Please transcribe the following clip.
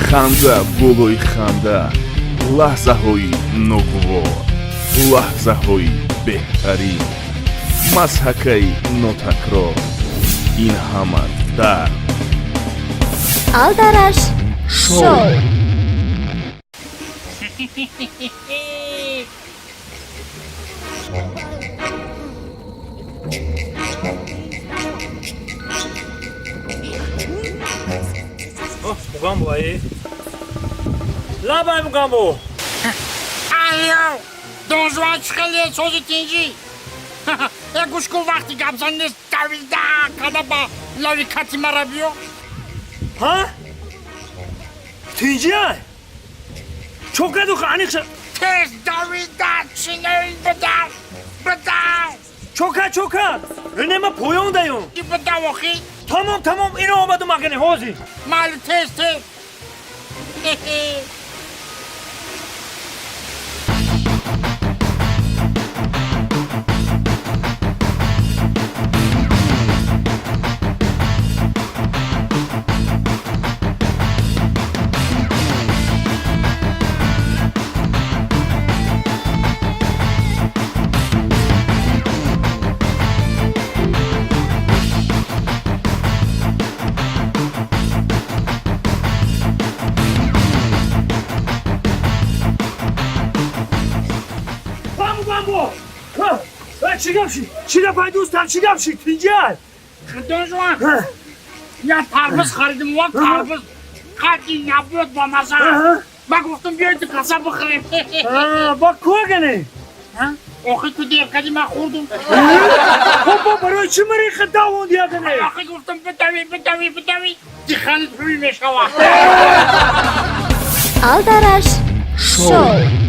Ханда болои ханда, лаҳзаҳои ногувор, лаҳзаҳои беҳтарин, мазҳакаи нотакрор, ин ҳама дар Алдараш шоу. Мугамбо, ай лабай, Мугамбо. Алло, Донжуан, чӣ хеле сози, тинҷӣ? Э, гӯш кун, вақти гапзан нест, давида када ба лави кати мара биё. Ҳа, тинҷиай, чо каду аниқша? Тез давида чиноин бидав, бидав. Чо кад? Нема поён даён. Ки бидав охи. Тамом, тамом, ино омаду магане ҳозир. Майли, тез, тез. Ҳа, Мугамбо, чӣ гап шид? Чӣ гап, ай дӯстам, чӣ гап шид? Тинҷиай? Донжуан, як тарбуз харидим ва тарбуз қадди набуд, ба маза. Ман гуфтам, биёед каса бихӯрем. Ба куагане? Охи, ту дер кардӣ, ман хӯрдум. Хоб, бо барои чӣ мариха давонди ягане? Охи, гуфтам, бидавӣ, бидавӣ, бидавӣ, диханит ҳуй мешавад. Алдараш шоу.